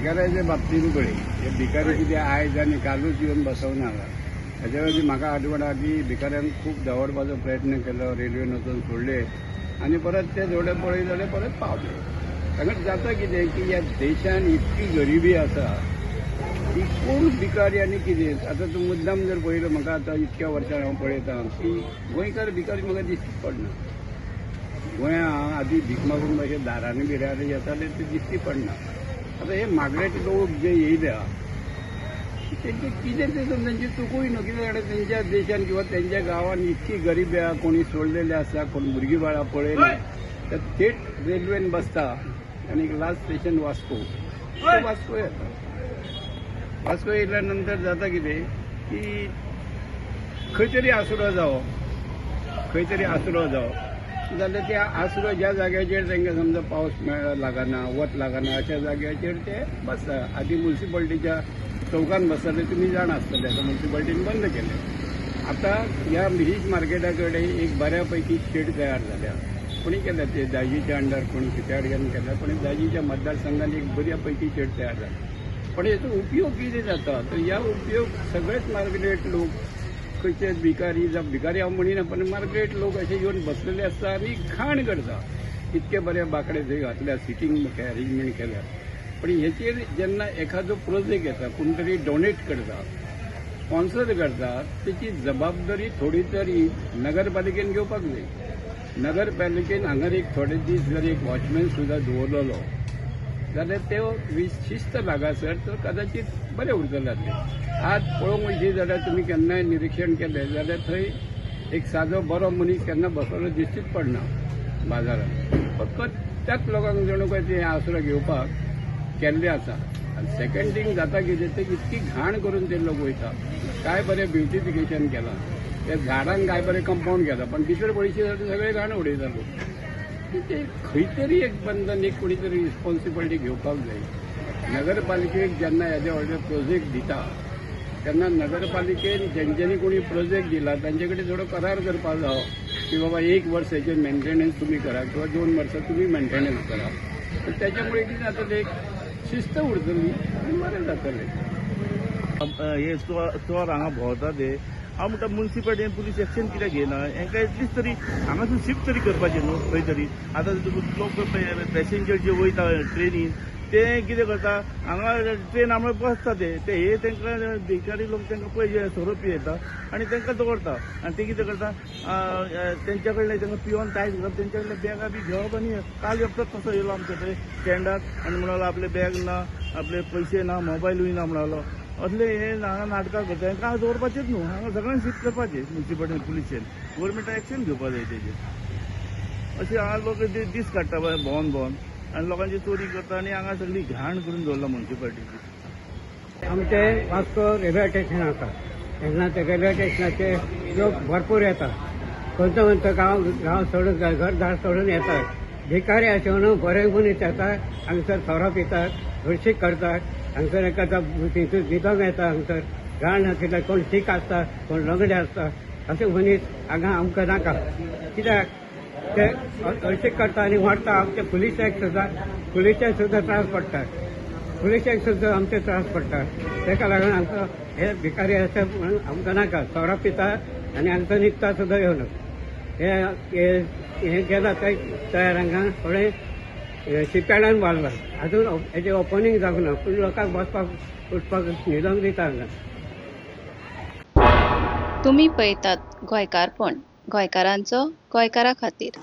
भिकाऱ्याच्या बाबतीन पळय, हे भिकारी कितें आयज आनी कालूच येवन बसवना. हाच्या वयली म्हाका आठवण आहा की भिकाऱ्यांक खूब दवरपाचो प्रयत्न केलो, रेल्वेन वचून सोडले आनी परत ते थोडे पळय जाल्यार परत पावले. हांगा जाता कितें की ह्या देशान इतकी गरिबी आसा की कोण भिकारी आनी कितें. आतां तूं मुद्दाम जर पळयलो, म्हाका आतां इतक्या वर्सां हांव पळयतां की गोंयकार भिकारी म्हाका दिश्टी पडना. गोंया आदी भीक मागून अशे दारांनी बिरांनी येताले ते दिश्टी पडना. आतां हे मागरेट लोक जे येयल्या तेंचे कितें ते तेंची चुकूय न्हू, कित्याक तेंच्या देशान किंवा तेंच्या गांवान इतकी गरिबी आहा, कोणी सोडलेले आसा, कोण भुरगीं बाळां पळयना, तर थेट रेल्वेन बसता आनी लास्ट स्टेशन वास्को, ते वास्को येता. वास्को येयल्या नंतर जाता कितें की खंय तरी आसरो जावो, खंय तरी आसरो जावो जाल्यार त्या आसरो ज्या जाग्याचेर तांकां समजा पावस लागना, वत लागना, अशा जाग्याचेर ते बसता. आदी मुन्सिपाल्टीच्या चौकान बसताले, तुमी जाणा आसतले. आतां मुन्सिपाल्टीन बंद केलें. आतां ह्या मिरीज मार्केटा कडेन एक बऱ्या पैकी शेड तयार जाल्या. कोणी केल्या ते दाजीच्या अंडर, कोणी कित्याडच्यान केल्या, पण दाजीच्या मतदारसंघान एक बऱ्या पैकी शेड तयार जाली. पण हेचो उपयोग कितें जाता तर ह्या उपयोग सगळेच मार्गरेट लोक, खंयचे भिकारी जावं, भिकारी हांव म्हणिना, पण मार्गरेट लोक अशे येवन बसलेले आसता आनी खाण करता. इतके बरे बाकडे थंय घातल्या, सिटींग अरेंजमेंट केल्या. पण हेचेर जेन्ना एखादो प्रोजेक्ट येता, कोण तरी डोनेट करता, स्पॉन्सर करता, तेची जबाबदारी थोडी तरी नगरपालिकेन घेवपाक जाय. नगरपालिकेन हांगार एक थोडे दीस जर एक वॉचमॅन सुद्दां दवरलेलो जाल्यार ते शिस्त लागासर तर कदाचित बरें उरतलें आसलें. आज पळोवंक वयशी जाल्यार तुमी केन्नाय निरिक्षण केलें जाल्यार थंय एक सादो बरो मनीस केन्ना बसलेलो दिश्टीच पडना बाजारांत. फकत त्याच लोकांक जणू काय ते आसरो घेवपाक केल्लें आसा. आनी सेकंड थींग जाता कितें, ते इतकी घाण करून ते लोक वयता. काय बरें ब्युटिफिकेशन केलां, त्या झाडांक काय बरें कंपावंड केलां, पण भितर पळयशी जाल्यार सगळे घाण उडयता लोक. ते खंय तरी एक बंधन, एक कोणी तरी रिस्पॉन्सिबिलिटी घेवपाक जाय. नगरपालिकेक जेन्ना येदे व्हडले प्रोजेक्ट दिता तेन्ना नगरपालिकेन जेंच्यांनी कोणी प्रोजेक्ट दिला तांचे कडेन थोडो करार करपाक जावो की बाबा एक वर्स हेचेर मेंटेनन्स तुमी करा किंवा 2 वर्सां तुमी मेंटेनन्स करा. तर त्याच्यामुळे कितें जातलें, एक शिस्त उरतली आनी बरें जातलें. हे चोर हांगा भोंवता ते हांव म्हणटा मुन्सिपालिटीन पुलीस एक्शन कित्याक घेयना? हेंकां एटलिस्ट तरी हांगासून शिफ्ट तरी करपाचें न्हू खंय तरी. आतां लोक पॅसेंजर जे वयता ट्रेनीन ते कितें करता, हांगा ट्रेन आमकां बसता ते ते हे तांकां भिकारी लोक तांकां पयशे सोरो पियेता आनी तांकां दवरता. आनी ते कितें करता, तेंच्या कडल्यान तांकां पिवन तायट करप, तेंच्या कडल्यान बॅगां बी घेवप. आनी काल एकटोच तसो येयलो आमच्या थंय स्टँडार आनी म्हणलो आपले बॅग ना, आपले पयशे ना, मोबायलूय ना म्हणलो. असले हे हांगा नाटकां करता. हांकां दवरपाचेच न्हू, हांगा सगळ्यांक शिफ्ट करपाचें मुन्सिपालिटी पुलिशेन, गोवोरमेंटान एक्शन घेवपा जाय तेजेर. अशें हांगा लोक दीस काडटा भोंवन भोंवन आनी लोकांची चोरी करता आनी हांगा सगळी घाण करून दवरला मुन्सिपालिटीची. आमचे वास्को रेल्वे स्टेशन आसा, तेन्ना ते रेल्वे स्टेशनाचे लोक भरपूर येतात. खंयचो खंयचो गांव गांव सोडून, घरदार सोडून येतात. भिकारी आसून बरे मनीस येतात, हांगसर सोरो पितात, हळशीक करतात. हांगसर एकादा न्हिदोंक येता. हांगसर घाण आशिल्ले कोण शीक आसता, कोण लंगडे आसता. अशे मनीस हांगा आमकां नाका, कित्याक ते हळशीक करता आनी मरता. आमचे पुलिसाक सुद्दां, पुलिसाक सुद्दां त्रास पडटा, पुलिसाक सुद्दां आमचे त्रास पडटा. ताका लागून आमकां हे भिकारी आसा म्हणून आमकां नाका. सोरो पिता आनी हांगसर न्हिदता सुद्दां येवन. हे हे केलां ते तयार हांगा थोडे शिपयार्डान बांदलां, अजून हेजें ओपनींग जावंक ना, पूण लोकांक बसपाक उठपाक न्हिदोंक दिता हांगा. तुमी पळयतात गोंयकारपण, गोंयकारांचो गोंयकारा खातीर.